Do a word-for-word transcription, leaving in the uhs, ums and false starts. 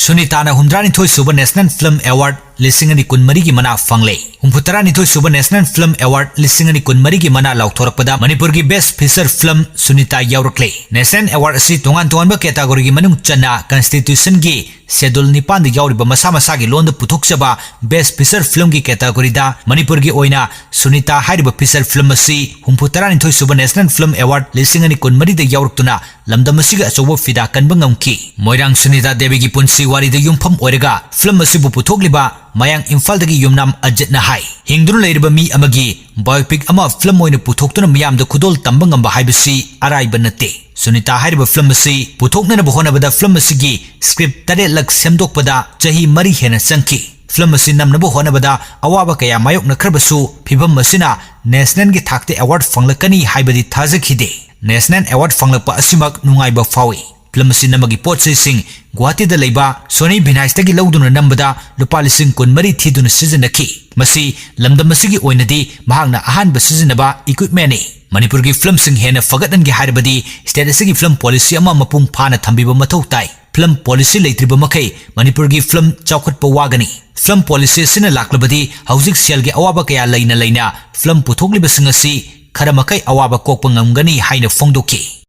ꯁꯨꯅꯤꯇꯥꯅ ꯍꯨꯝꯗ꯭ꯔꯥꯅꯤꯊꯣꯏ ꯁꯨꯕ National Film Award ꯂꯤꯁꯤꯡ ꯑꯅꯤ ꯀꯨꯟꯃꯔꯤꯒꯤ ꯃꯅꯥ ꯐꯪꯂꯦ꯫ ꯍꯨꯝꯐꯨꯇꯔꯥꯅꯤꯊꯣꯏ ꯁꯨꯕ National Film Award ꯂꯤꯁꯤꯡ ꯑꯅꯤ ꯀꯨꯟꯃꯔꯤꯒꯤ ꯃꯅꯥ ꯂꯥꯎꯊꯣꯔꯛꯄꯗ ꯃꯅꯤꯄꯨꯔꯒꯤ Best Feature Film Sunita ꯌꯥꯎꯔꯛꯂꯦ꯫ National Award ꯑꯁꯤ ꯇꯣꯉꯥꯟ ꯇꯣꯉꯥꯟꯕ categoryꯒꯤ ꯃꯅꯨꯡ ꯆꯟꯅ Constitutionꯒꯤ Schedule ꯅꯤꯄꯥꯟꯗ ꯌꯥꯎꯔꯤꯕ ꯃꯁꯥ ꯃꯁꯥꯒꯤ ꯂꯣꯟꯗ ꯄꯨꯊꯣꯛꯆꯕ Best Feature Filmꯒꯤ categoryꯗ ꯃꯅꯤꯄꯨꯔꯒꯤ ꯑꯣꯏꯅ ꯁꯨꯅꯤꯇꯥ ꯍꯥꯏꯔꯤꯕ feature film ꯑꯁꯤ ꯍꯨꯝꯐꯨꯇꯔꯥꯅꯤꯊꯣꯏ ꯁꯨꯕ National Film Award ꯂꯤꯁꯤꯡ ꯑꯅꯤ ꯀꯨꯟꯃꯔꯤꯗ ꯌꯥꯎꯔꯛꯇꯨꯅ ꯂꯝꯗꯝ ꯑꯁꯤꯒꯤ ꯑꯆꯧꯕ ꯐꯤꯗꯥ ꯀꯟꯕ ꯉꯝꯈꯤ꯫ ꯃꯣꯏꯔꯥꯡ ꯁꯨꯅꯤꯇꯥ ꯗꯦꯕꯤꯒꯤ ꯄꯨꯟꯁꯤ ꯋꯥꯔꯤꯗ ꯌꯨꯝꯐꯝ ꯑꯣꯏꯔꯒ film ꯑꯁꯤꯕꯨ ꯄꯨꯊꯣꯛꯂꯤꯕ ꯃꯌꯥꯡ ꯏꯝꯐꯥꯜꯗꯒꯤ ꯌꯨꯝꯅꯥꯝ ꯑꯖꯤꯠꯅ ꯍꯥꯏ, ꯍꯤꯡꯗꯨꯅ ꯂꯩꯔꯤꯕ ꯃꯤ ꯑꯃꯒꯤ biopic ꯑꯃ film ꯑꯣꯏꯅ ꯄꯨꯊꯣꯛꯇꯨꯅ ꯃꯤꯌꯥꯝꯗ ꯈꯨꯗꯣꯜ ꯇꯝꯕ ꯉꯝꯕ ꯍꯥꯏꯕꯁꯤ ꯑꯔꯥꯏꯕ ꯅꯠꯇꯦ꯫ ꯁꯨꯅꯤꯇꯥ ꯍꯥꯏꯔꯤꯕ film ꯑꯁꯤ ꯄꯨꯊꯣꯛꯅꯅꯕ ꯍꯣꯠꯅꯕꯗ film ꯑꯁꯤꯒꯤ script ꯇꯔꯦꯠꯂꯛ ꯁꯦꯝꯗꯣꯛꯄꯗ ꯆꯍꯤ ꯃꯔꯤ ꯍꯦꯟꯅ ꯆꯪꯈꯤ꯫ Film ꯑꯁꯤ ꯅꯝꯅꯕ ꯍꯣꯠꯅꯕꯗ ꯑꯋꯥꯕ ꯀꯌꯥ ꯃꯥꯌꯣꯛꯅꯈ꯭ꯔꯕꯁꯨ ꯐꯤꯚꯝ ꯑꯁꯤꯅ Nationalꯒꯤ ꯊꯥꯛꯇ award ꯐꯪꯂꯛꯀꯅꯤ ꯍꯥꯏꯕꯗꯤ ꯊꯥꯖꯈꯤꯗꯦ꯫ National Award ꯐꯪꯂꯛꯄ ꯑꯁꯤꯃꯛ ꯅꯨꯡꯉꯥꯏꯕ ꯐꯥꯎꯏ꯫ Film ꯑꯁꯤ ꯅꯝꯕꯒꯤ ꯄꯣꯠ ꯆꯩꯁꯤꯡ ꯒꯨꯋꯥꯍꯥꯇꯤꯗ ꯂꯩꯕ Sony Veniceꯇꯒꯤ ꯂꯧꯗꯨꯅ ꯅꯝꯕꯗ ꯂꯨꯄꯥ ꯂꯤꯁꯤꯡ ꯀꯨꯟꯃꯔꯤ ꯊꯤꯗꯨꯅ ꯁꯤꯖꯤꯟꯅꯈꯤ꯫ ꯃꯁꯤ ꯂꯝꯗꯝ ꯑꯁꯤꯒꯤ ꯑꯣꯏꯅꯗꯤ ꯃꯍꯥꯛꯅ ꯑꯍꯥꯟꯕ ꯁꯤꯖꯤꯟꯅꯕ equipmentꯅꯤ꯫ ꯃꯅꯤꯄꯨꯔꯒꯤ filmꯁꯤꯡ ꯍꯦꯟꯅ ꯐꯒꯠꯍꯟꯒꯦ ꯍꯥꯏꯔꯕꯗꯤ state ꯑꯁꯤꯒꯤ film policy ꯑꯃ ꯃꯄꯨꯡ ꯐꯥꯅ ꯊꯝꯕꯤꯕ ꯃꯊꯧ ꯇꯥꯏ꯫ Film policy ꯂꯩꯇ꯭ꯔꯤꯕ ꯃꯈꯩ ꯃꯅꯤꯄꯨꯔꯒꯤ film ꯆꯥꯎꯈꯠꯄ ꯋꯥꯒꯅꯤ꯫ Film policy ꯑꯁꯤꯅ ꯂꯥꯛꯂꯕꯗꯤ ꯍꯧꯖꯤꯛ ꯁꯦꯜꯒꯤ ꯑꯋꯥꯕ ꯀꯌꯥ ꯂꯩꯅ ꯂꯩꯅ film ꯄꯨꯊꯣꯛꯂꯤꯕꯁꯤꯡ ꯑꯁꯤ ꯈꯔ ꯃꯈꯩ ꯑꯋꯥꯕ ꯀꯣꯛꯄ ꯉꯝꯒꯅꯤ ꯍꯥꯏꯅ ꯐꯣꯡꯗꯣꯛꯈꯤ꯫